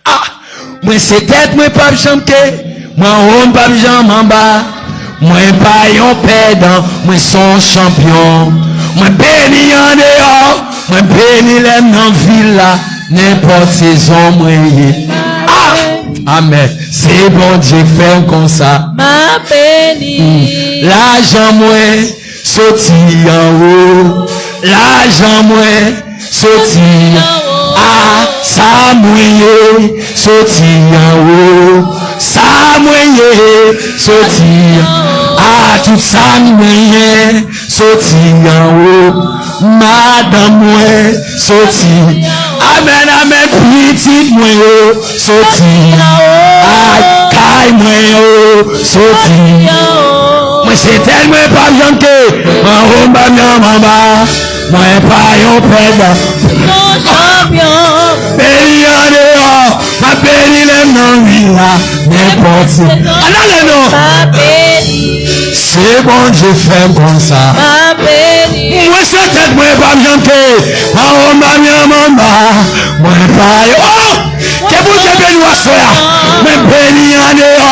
Ah! Mwen se tèt, mwen p ap janm ke. Mwen anwo, m p ap janm anba. Mwen pa yon pèdan, mwen s on chanpyon. Mwen beni andeyò, mwen beni lè m nan vil la. Nenpòt sezon mwen ye. Ah! Amèn. Se Bondye k fè m konsa. M ap beni. Lajan mwen soti anwo. Lajan mwen soti anwo. Ah, sa mwen ye soti anwo. Sa mwen ye soti anwo. Ah, tout sa mwen ye soti anwo. Madanm mwen soti. Amèn, amèn. Pitit mwen yo soti. Ay, kay mwen yo soti. Mwen se tèt, mwen p ap janm ke. Mwen anwo, m p ap janm anba. Mwen pa yon pèdan. Beni andeyò, m ap beni lè m nan ri la. Nenpòt se. Ann ale non. Se Bondye fè m konsa. Mwen se tèt, mwen p ap janm ke. Anwo, m p ap janm anba. Mwen pa yo. Oh! Ke Bondye beni w aswè a. Mwen beni andeyò.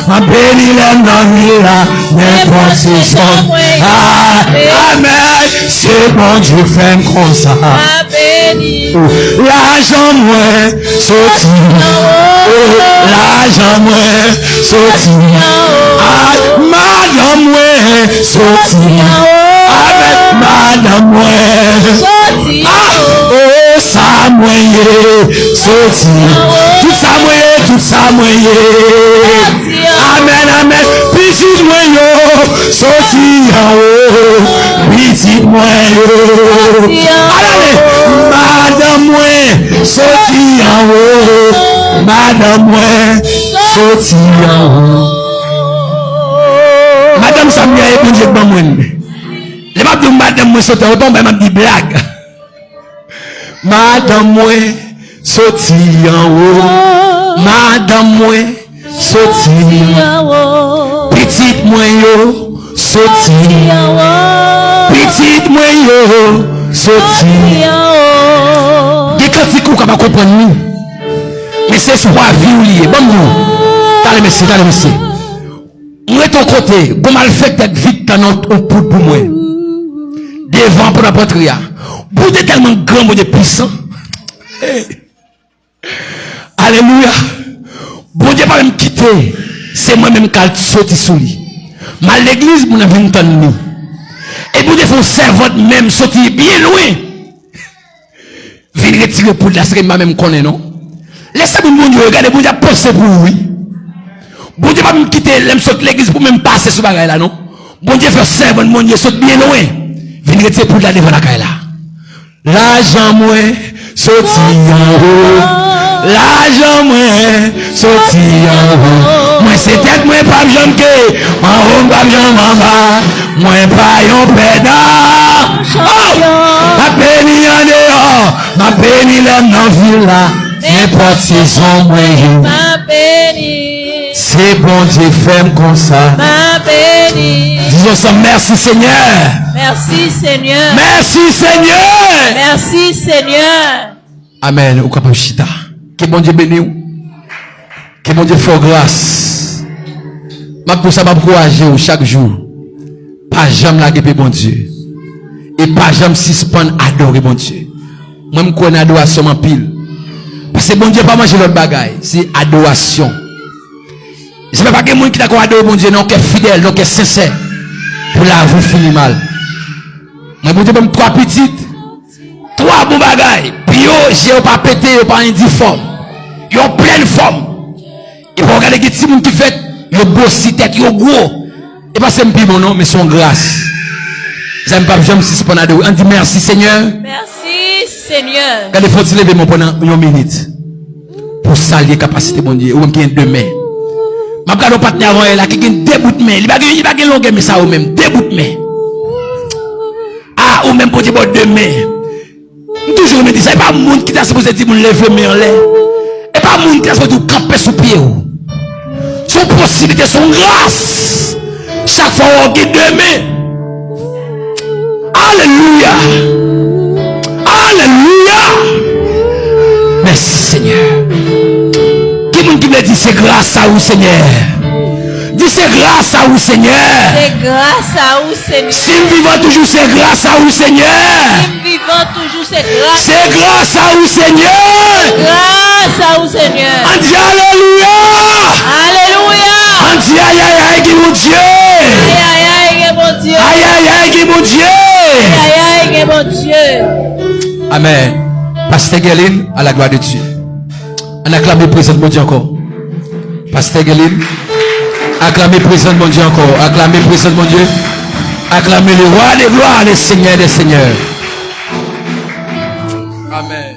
Mwen beni lè m nan ri la. Nenpòt sezon. Ah, amèn. Se Bondye fè m konsa. Lajan mwen soti. Oh, lajan mwen soti. Ah, madanm mwen soti. Amèn. Madanm mwen. Ah, oh, sa mwen ye soti. Tout sa mwen ye, tout sa mwen ye. Amèn, amèn. Pitit mwen yo soti anwo. Pitit mwen yo. Alale. Madanm mwen soti anwo. Madanm mwen soti anwo. Madanm sa m gen, e Bondye k ban mwen l. Lè m ap di w madanm mwen soti anwo, pa yon bagay m ap di blag. Madanm mwen soti anwo. Madanm mwen soti anwo. Pitit mwen yo soti anwo. Pitit mwen yo soti anwo. Gen kantik ou ka pa konprann li. Men se espwa vi w li ye. Ban m di w. Talè mesye, talè mesye. M ret yon kote, gon malfektè k vin tann yon, yon poud pou mwen. Devan pou n ap antre a. Bondye tèlman gran, Bondye pwisan. Hey. Alelouya. Bondye pa menm kite. Se mwen menm k al soti sou li. M al legliz, moun nan vin tann li. E Bondye fè yon sèvant menm soti byen lwen. Vin retire poud la, se ke m pa menm konnen non. Lè se moun Bondye yo, gade Bondye ap panse pou ou wi. Bondye pa menm kite lè m sot legliz pou menm pase sou bagay la non. Bondye fè sèvant Bondye sot byen lwen. Vin retire poud la devan lakay la. Lajan mwen soti anwo. Lajan mwen soti anwo. Mwen se tèt mwen p ap janm ke anwo m p ap janm anba. Mwen pa yon pèdan. Oh! M ap beni andeyò. M ap beni lè m nan vil la. Nenpòt sezon mwen ye. M ap beni. Se Bondye fè m konsa. M ap beni. Di ansanm, mèsi Senyè. Mèsi Senyè. Mèsi Senyè. Mèsi Senyè. Amèn. Ou kapab chita. Ke Bondye beni w. Ke Bondye fè w gras. M ap di w sa, m ap ankouraje w chak jou. Pa janm lage pye Bondye. E pa janm sispann adore Bondye. Mwen, m kwè nan adorasyon m anpil. Paske Bondye pa manje lòt bagay. Se adorasyon. Janm pa gen moun ki ta konn adore Bondye nan yon kè fidèl, nan yon kè sensè. Pou lavi w fini mal. Mwen, Bondye ban m twa pitit. Twa bon bagay. Pye yo, je yo pa pete, yo pa endifòm. Yo plèn fòm. Epi w gade gen timoun ki fèt, yo gwosi, tèt yo gwo. E pa se m pi bon non, men se yon gras. Sa m p ap janm sispann adore. Ann di mèsi Senyè. Mèsi Senyè. Gade fò ti leve men w pandan yon minit. Pou salye kapasite Bondye, ou menm ki gen de men. M ap gade yon patnè avan yè la ki gen de bout men. Li pa gen, li pa gen longè men sa ou menm, de bout men. A, ou menm Bondye ba w de men. M toujou renmen di sa, e pa moun ki ta sipoze di moun leve men anlè. E pa moun ki ta sipoze di w kanpe sou pye w. Se yon posiblite, se yon gras. Chak fwa w gen de men. Alelouya. Alelouya. Mèsi Senyè. Ki moun ki vle di se gras a ou Senyè? Di se gras a ou Senyè. Se gras a ou Senyè. Si m vivan toujou, se gras a ou, Senyè. Si m vivan toujou, se gras. Se gras a ou, Senyè. Gras a ou, Senyè. Ann di alelouya. Alelouya. Ann di ayayay gen Bondye. Ayayay gen Bondye. Ayayay gen Bondye. Ayayay gen Bondye. Amèn. Pastè Guerline, à la gloire de Dieu. Ann aklame prezans Bondye ankò. Pastè Guerline, aklame prezans Bondye ankò. Aklame prezans Bondye. Aklame le roi des rois, le seigneur des seigneurs. Amèn.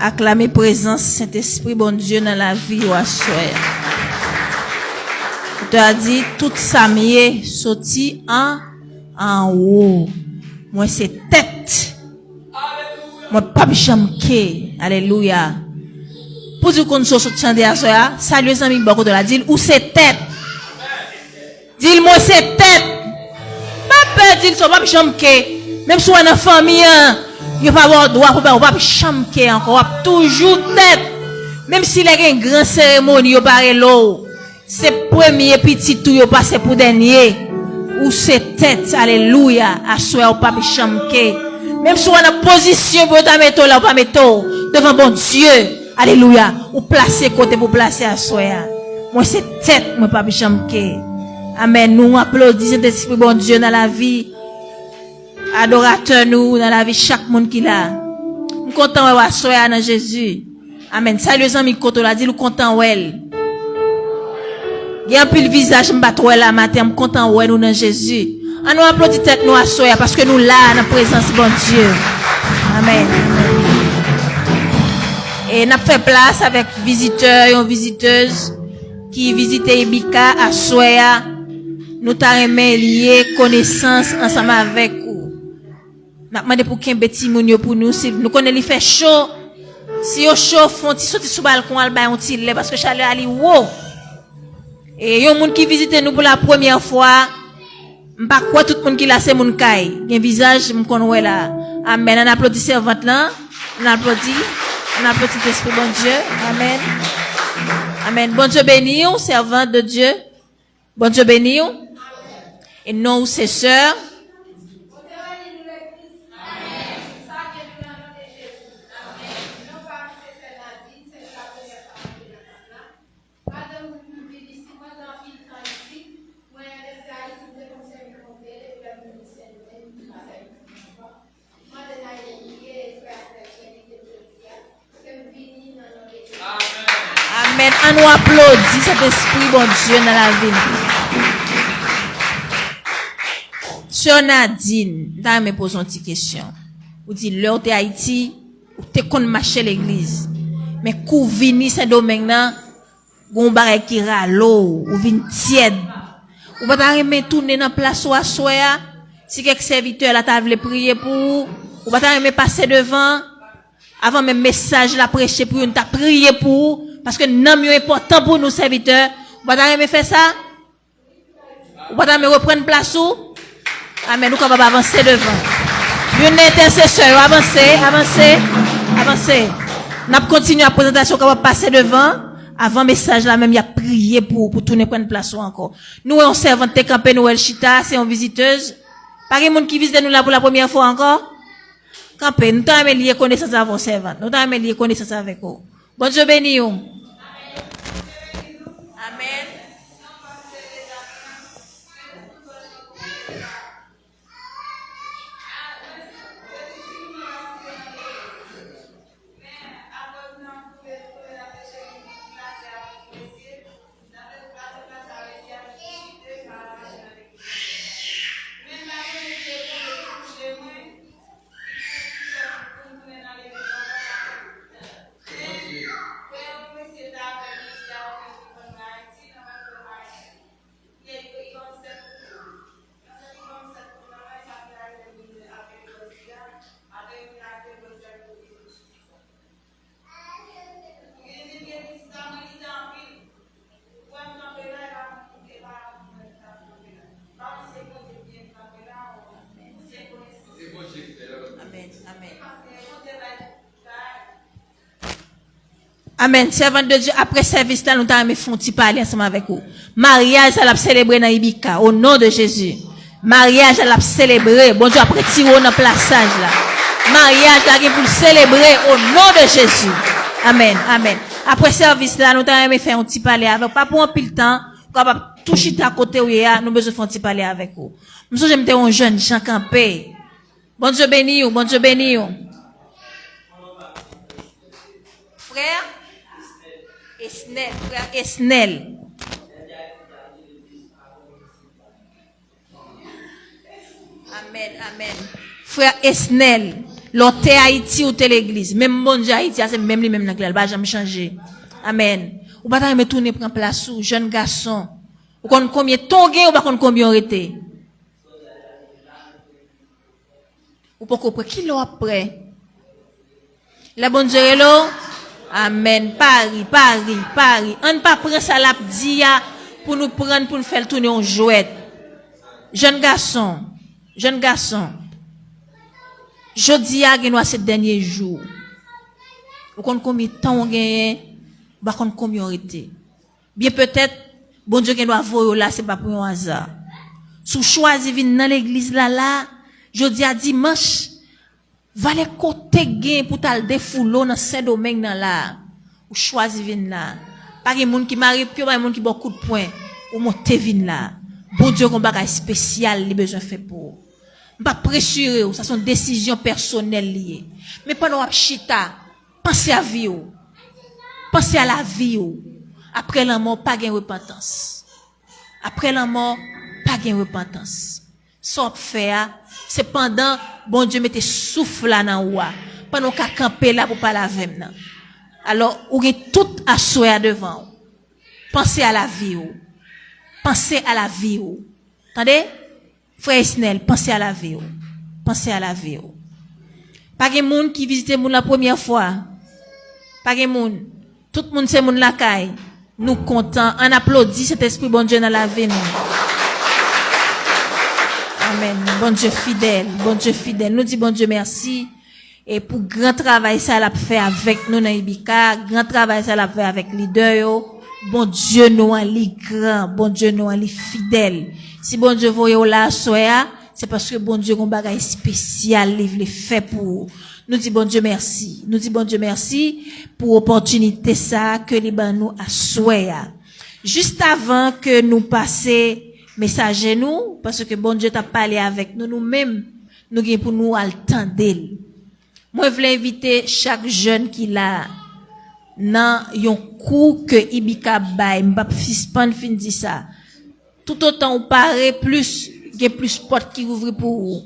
Aklame prezans Sentespri Bondye nan lavi w aswè a. Otè a di, tout sa m ye soti an anwo. Mwen se tèt. Mwen p ap janm ke. Alelouya. Pou di w konn sa w sot chante aswè a, salye zanmi k bò kote w la, di l ou se tèt. Di l mwen se tèt. Pa pè di l sa, w p ap janm ke. Menm si w wè nan fanmi an, yo pa ba w dwa pou pè, w p ap janm ke ankò, w ap toujou tèt. Menm si lè gen gran seremoni, yo pa rele w. Se premye pitit ou yo pase pou dènye. Ou se tèt, alelouya. Aswè a ou p ap janm ke. Menm si w nan pozisyon pou yo ta mete w la, ou pa mete w devan Bondye. Alelouya. Ou plase kote pou plase aswè a. Mwen se tèt, mwen p ap janm ke. Amèn. Nou aplodi Sentespri Bondye nan lavi adoratè nou, nan lavi chak moun ki la. M kontan wè w aswè a nan Jezi. Amèn. Salye zanmi kote w la, di l ou kontan wè l. Gen anpil vizaj m pa t wè la maten, m kontan wè nou nan Jezi. Ann nou aplodi tèt nou aswè a, paske nou la nan prezans Bondye. Amèn. E n ap fè plas avèk vizitè, yon vizitèz ki vizite Ibika aswè a. Nou ta renmen liye konesans ansanm avèk ou. N ap mande pou kenbe timoun yo pou nou. Si nou konnen li fè cho, si yo cho, fè yon ti soti sou balkon, al bay yon ti lè, paske chalè a li wo. E yon moun ki vizite nou pou la premyè fwa, m pa kwè tout moun ki la se moun kay. Gen vizaj m konn wè la. Amèn. Ann aplodi sèvant lan. Ann aplodi. Ann aplodi Lespri Bondye. Amèn. Amèn. Bondye beni w, servante de Dieu. Bondye beni w. E non w se sè. Madanm, ou vini siman gen anpil tan isit. Mwen, lè m te Ayiti, m te konn sèvi Bondye, depi lè m vin Sendomeng, m pa sèvi Bondye ankò. M mande Nayeli priye, espre a sèvi, li te jodi a, ke m vini nan non de Jezi. Amèn. Ann nou aplodi Sentespri Bondye nan lavi nou. Sè Nadine, m ta renmen poze yon ti kesyon. Ou di, lè w te Ayiti, ou te konn mache legliz. Men kou w vini Sendomeng nan, gen yon bagay ki rale w, ou vin tyèd. Ou pa ta renmen tounen nan plas ou aswè a? Si kèk sèvitè la ta vle priye pou ou, ou pa ta renmen pase devan? Avan menm mesaj la preche pou yo, n ta priye pou ou, paske nanm yo enpòtan pou nou, sèvitè. Ou pa ta renmen fè sa? Ou pa ta renmen reprann plas ou? Amèn. Ou kapab avanse devan. Youn nan entèsesè yo, avanse, avanse, avanse. N ap kontinye ap prezantasyon, ou kapab pase devan. Avan mesaj la menm, y ap priye pou ou, pou tounen pran plas ou ankò. Nou wè yon sèvant te kanpe, nou wè l chita, se yon vizitèz. Pa gen moun ki vizite nou la pou la premyè fwa ankò? Kanpe, nou ta renmen li rekonesans avè w, sèvant. Nou ta renmen li rekonesans avèk ou. Bondye beni w. Amèn. Amèn, amèn. Amèn. Sèvant de Dye, apre sèvis la, nou ta renmen fè yon ti pale ansanm avèk ou. Maryaj sa l ap selebre nan Ibika, o non de Jezi. Maryaj la l ap selebre. Bondye ap retire w nan plasaj la. Maryaj la gen pou l selebre, o non de Jezi. Amèn, amèn. Apre sèvis la, nou ta renmen fè yon ti pale avèk ou. Pa pou anpil tan, ou kapab tou chita kote w ye a, nou bezwen fè yon ti pale avèk ou. M sonje m te wè yon jèn jan kanpe. Bondye beni w, Bondye beni w. Frè Esnel, frè Esnel. Amèn, amèn. Frè Esnel, lè w te Ayiti, ou te legliz. Menm Bondye Ayiti a, se menm li menm nan ki la, li pa janm chanje. Amèn. Ou pa ta renmen tounen pran plas ou, jèn gason. Ou konn konbyen tan w gen, ou pa konn konbyen w rete. Ou poko prè. Kilè w ap prè? Lè Bondye rele w? Amèn. Pa ri, pa ri, pa ri. Ann pa pran sa l ap di a pou nou pran l, pou n fè l tounen yon jwèt. Jèn gason, jèn gason, jodi a gendwa se dènye jou. Ou konn konbyen tan w genyen, ou pa konn konbyen w rete. Byen petèt, Bondye gendwa voye w la, se pa pou yon aza. Si w chwazi vin nan legliz la, la, jodi a dimanch, valè kote k gen pou t al defoule w nan Sendomeng nan la, ou chwazi vin la. Pa gen moun ki mare pye w, pa gen moun ki ba w kout pwen, ou monte vin la. Bondye gen yon bagay espesyal li bezwen fè pou ou. M pa presire w, sa se yon desizyon pèsonèl li ye. Men pandan w ap chita, panse a vi w. Panse a lavi w. Apre lanmò, pa gen repantans. Apre lanmò, pa gen repantans. Sa w ap fè a, se pandan Bondye mete souf la nan ou a. Pandan w ka kanpe la pou pale avè m nan. Alò, ou gen tout aswè a devan w. Panse a lavi w. Panse a lavi w. Tande? Frè Esnel, panse a lavi w. Panse a lavi w. Pa gen moun ki vizite moun la premyè fwa. Pa gen moun. Tout moun se moun lakay. Nou kontan. Ann aplodi Sentespri Bondye nan lavi nou. Amèn. Bondye fidèl. Bondye fidèl. Nou di Bondye mèsi. E pou gran travay sa l ap fè avèk nou nan Ibika, gran travay sa l ap fè avèk lidè yo, Bondye nou an li gran, Bondye nou an li fidèl. Si Bondye voye w la aswè a, se paske Bondye gon bagay espesyal li vle fè pou ou. Nou di Bondye mèsi. Nou di Bondye mèsi pou opòtinite sa a ke li ban nou aswè a. Jis avan ke nou pase mesaje nou, paske Bondye t ap pale avèk nou, nou menm, nou gen pou nou al tande l. Mwen vle envite chak jèn ki la nan yon kou ke Ibika bay, m p ap sispann fin di sa. Toutotan ou pare plis, gen plis pòt ki ouvri pou ou.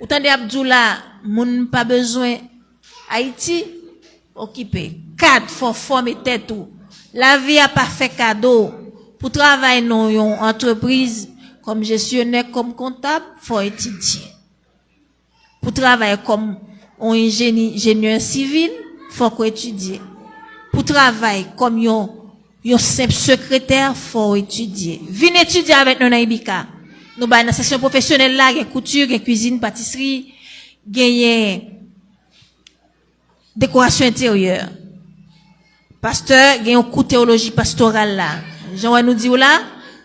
Ou tande ap di w la, moun pa bezwen Ayiti, okipe. Kat, fò fòme tèt ou. Lavi a pa fè kado. Pou travay nan yon antrepriz, kòm jesyonè, kòm kontab, fò etidye. Pou travay kòm yon enjeni-, enjenyè sivil, fòk ou etidye. Pou travay kòm yon, yon senp sekretè, fò ou etidye. Vin etidye avèk nou nan Ibika. Nou bay nan seksyon pwofesyonèl la, gen kouti, gen kwizin, patisri, genyen dekorasyon enteryè. Pastè, gen yon kou teyoloji pastoral la. Jan wè nou di w la,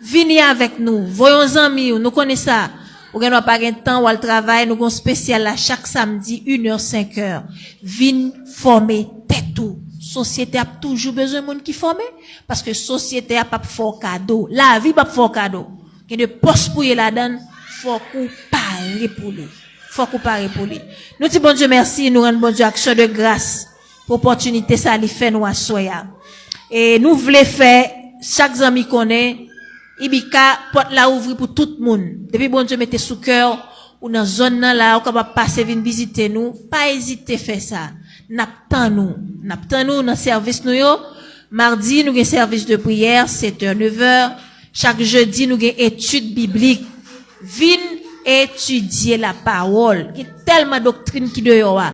vini avèk nou. Voye yon zanmi w, nou konnen sa. Ou gen dwa pa gen tan, w al travay, nou gon espesyal la chak samdi, inè, senkè. Vin fòme tèt ou. Sosyete ap toujou bezwen moun ki fòme, paske sosyete a p ap fè w kado. Lavi p ap fè w kado. Gen de pòs pou ye ladan l, fòk ou pare pou li. Fòk ou pare pou li. Nou di Bondye mèsi, nou rann Bondye aksyon de gras pou opòtinite sa li fè nou aswè a. E nou vle fè chak zanmi konnen, Ibika, pòt la ouvri pou tout moun. Depi Bondye mete sou kè w, ou nan zòn nan la, ou kapab pase vin vizite nou, pa ezite fè sa. N ap tann ou. N ap tann ou nan sèvis nou yo. Madi, nou gen sèvis de priyè, sèt è, nèf è. Chak jedi, nou gen etid biblik. Vin etidye lapawòl. Gen tèlman doktrin ki deyò a.